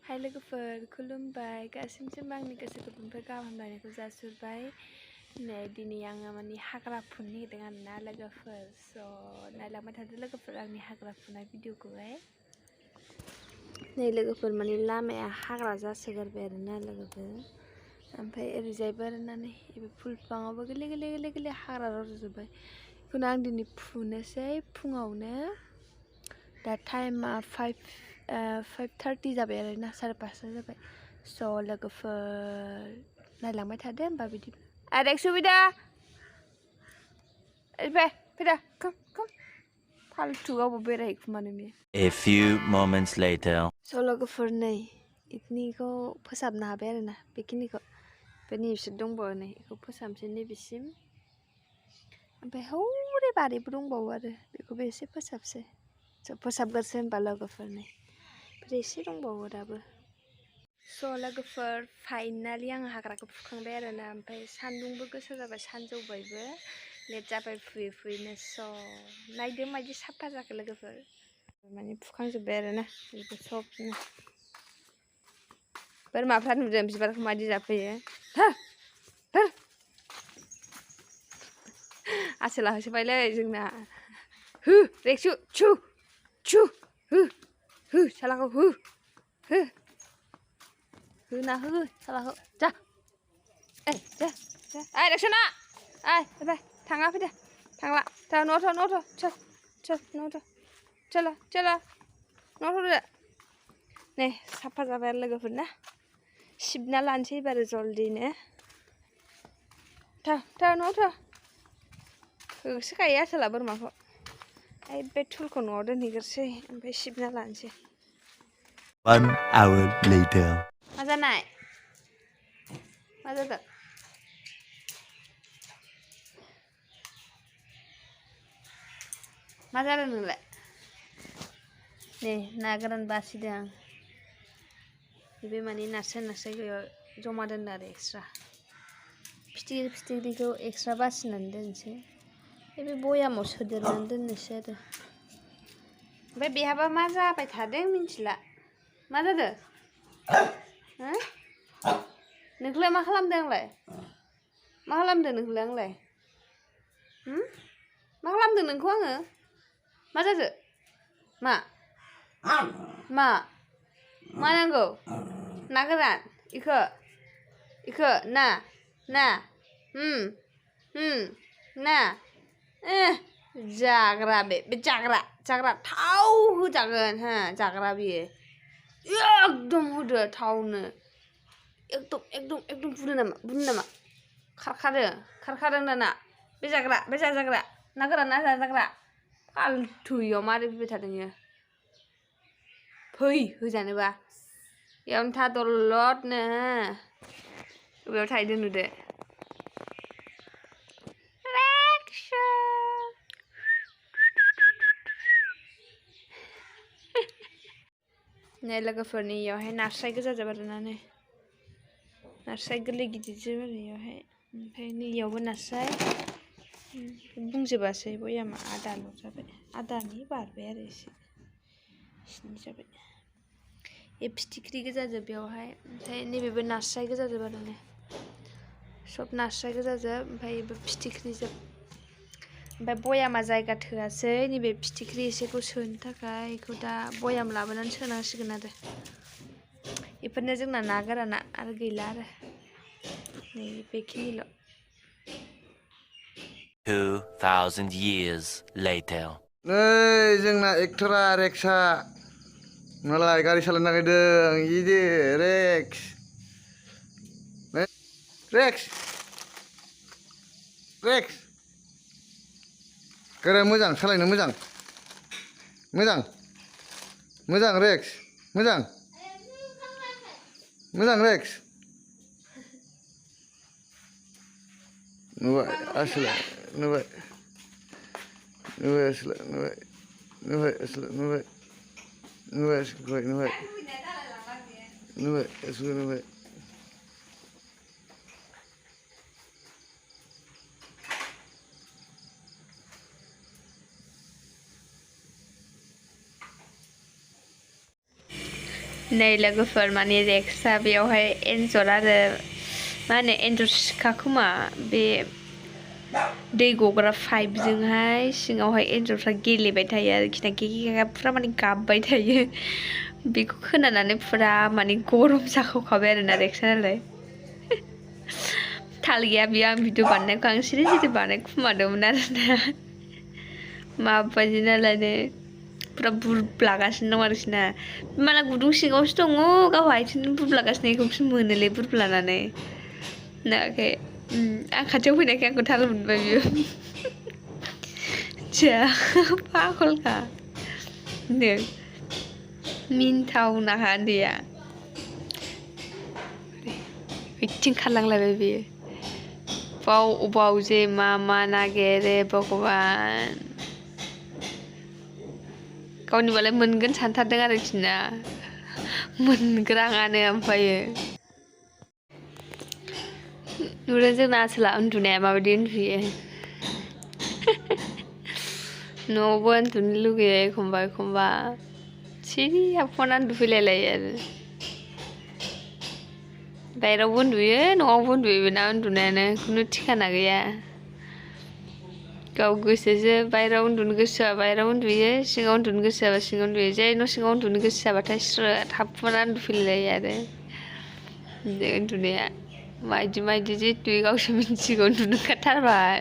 Hai Lwgwpwr, kulumbai, गासिमबो आंनि गोसो गुदुंनिफ्राय गाहाम हामलायनायखौ जासिहरबाय। नै दिनै आङो माने हाग्रा फुनो नागिरदों आरोना लोगोफोर। नायलांबाय थादो लोगोफोर आंनि हाग्रा फुनाय भिडिअखौहाय। नै लोगोफोर माने लामाया हाग्रा जासोगारबाय आरोना लोगोफोर। ओमफ्राय ओरैजायबो आरोना नै फुल बिफाङावबो गोरलै हाग्रा रज'जोब्बाय। बेखौनो आं दिनै फुनोसै फुङावनो। दा टाइमा 5:30 जाबाय आरोना 5:30 जाबाय। लोगोफोर नायलांबाय थादो होमबा बिदि। सुबिदा फैदा come फालतु गावबो बेरायहैखुमानो बे। A few moments later. लोगोफोर नै इखौ फोसाबनो हाबाय आरोना बेखिनिखौ। बेनि बिसोर दंबावो नै बेखौ फोसाबनोसै नैबेसिम। ओमफ्राय हौरै बारिबो दंबावो आरो बेखौबो एसे फोसाबसै। फोसाबग्रोसै होनबा लोगोफोर नै ओमफ्राय एसे दंबावो दाबो। लोगोफोर फाइनालि आं हाग्राखौ फुखांबाय आरोना। ओमफ्राय सान्दुंबो गोसा जाबाय सानजौबायबो लेट जाबाय फुयैनो। नायदो मायदि साफा जाखो लोगोफोर। माने फुखांजोब्बाय आरोना बेखौ सबनो। बोरमाफ्रा नुदों बिबारखौ मायदि जाफैयो। आसोला होसोबायलै जोंना। हो रेक्सु छु हो सालाखौ हो होना हो सालाखौ जा जा रेक्सना फैबाय थाङा फैदो थांला न'आव था चलो न'आव थांदो। नै साफा जाबाय आरो लोगोफोर ना सिबना लानोसै एबार जल्दिनो। न'आव था होसोखायो आसोला बोरमाखौ। बे थुलखौ न'आव दोनहैग्रोसै ओमफ्राय सिबना लानोसै। 1 hour later. मा जानाय? मा जादों? मा जादों नोंलाय? नै ना गोरान बासिदों आं। बे माने नास्राय गैया जमा दोनदों आरो एक्सट्रा। फिथिख्रिखौ एक्सट्रा बासिनानै दोनसै। बे बयामाव सोदेरनानै दोननोसै आरो। ओमफ्राय बेहाबा मा जाबाय थादों मिथिला। मा जादों? नोंखौलाय मा खालामदों आंलाय? मा खालामदों नोंखौलाय आंलाय? मा खालामदों नोंखौ आङो? मा जादों? मा नांगौ? ना गोरान इखो ना ना जाग्रा बे जाग्रा थाव होजागोन हो जाग्रा बियो एकदम होदो थावनो एकदम बुनो नामा खारखादों दाना बे जाजाग्रा ना गोरान ना जाजाग्रा फालथुयाव मारै फैबाय थादों इयो। फै होजानोबा बेयावनो था दलदनो बेयाव थाहैदो नुदो। नै लोगोफोरनि इयावहाय नास्राय गोजा जाबाय आरोना नै नास्राय गोरलै गिदिरजोब आरो इयावहाय। ओमफ्राय नैयावबो नास्राय बुंजोबासै बयामा आदाल' जाबाय। आदानि बारबाय आरो एसेनि जाबाय। फिथिख्रि गोजाजोब बेवहाय ओमफ्राय नैबेबो नास्राय गोजाजोब आरो नै सब नास्राय गोजाजोब ओमफ्राय बेबो फिथिख्रिजोब। ओमफ्राय बयामा जायगा थोआसै नैबे फिथिख्रि एसेखौ सोनो थाखाय बेखौ दा बयाम लाबोनानै सोनांसिगोन आरो। बेफोरनो जोंना ना गोराना आरो गैला आरो नै बेखिनिल'। 2000 years later. नै जोंना एक्टरा रेक्सआ मालाय गारि सालायनो नागिरदों इदि रेक्स गोरा मोजां सालायनो मोजां रेक्स मोजां रेक्स नुबाय आसोला नुबाय Lwgwpwr माने रेक्सा बेयावहाय एन्जर आरो मा होनो एन्जर सिखा खोमा बे दै गग्रा पाइपजोंहाय सिङावहाय एन्जरफ्रा गेलेबाय थायो आरोखि ना गेगे फुरा माने गाबबाय थायो बेखौ खोनानानै फुरा माने गरम जाखावखाबाय आरोना रेक्सा नालाय थाल गैया बेयो आं भिडिअ बानायनायखौ आं सिरि सिरि बानायखुमादोंमोन आरोना माबायदि नालायनो फुरा बुरब्लागासिनो दं आरोखि ना माला गुदुं सिङावसो दङ गाव आथिंजों बुरब्लागासिनो बेखौसो मोनोलै बुरब्लानानै नाखै आं खाथियाव फैनायखाय आंखौ थाल मोनबाय बियो जा पागलखा नो मिनथावनाखा उन्दैया बिथिं खारलांलायबाय बियो बाव जे मा नागिरो भगबान गावनिबालाय मोनगोन सानथारदों आरोखि ना मोनग्राङानो ओमफ्रायो नुदों जोंना आसोला उन्दुनाया माबायदि उन्दुयो न'आवबो उन्दुनो लुगैयो एखमबा सिरि हाबख'ना उन्दुफैलायलायो आरो बाहेरायावबो उन्दुयो न'आवबो उन्दुयो बेना उन्दुनायानो खुनु ठिकाना गैया गाव गोसोसो बाहेरायाव उन्दुनो गोसो जाबा बाहेरायाव उन्दुयो सिङाव उन्दुनो गोसो जाबा सिङाव उन्दुयो जै न' सिङाव उन्दुनो गोसो जाबाथाय स्रोद हाबख'ना उन्दुफैलायो आरो उन्दुनाया मायदि जितु गावसो मिथिगौ उन्दुनो ओंखारथारबाय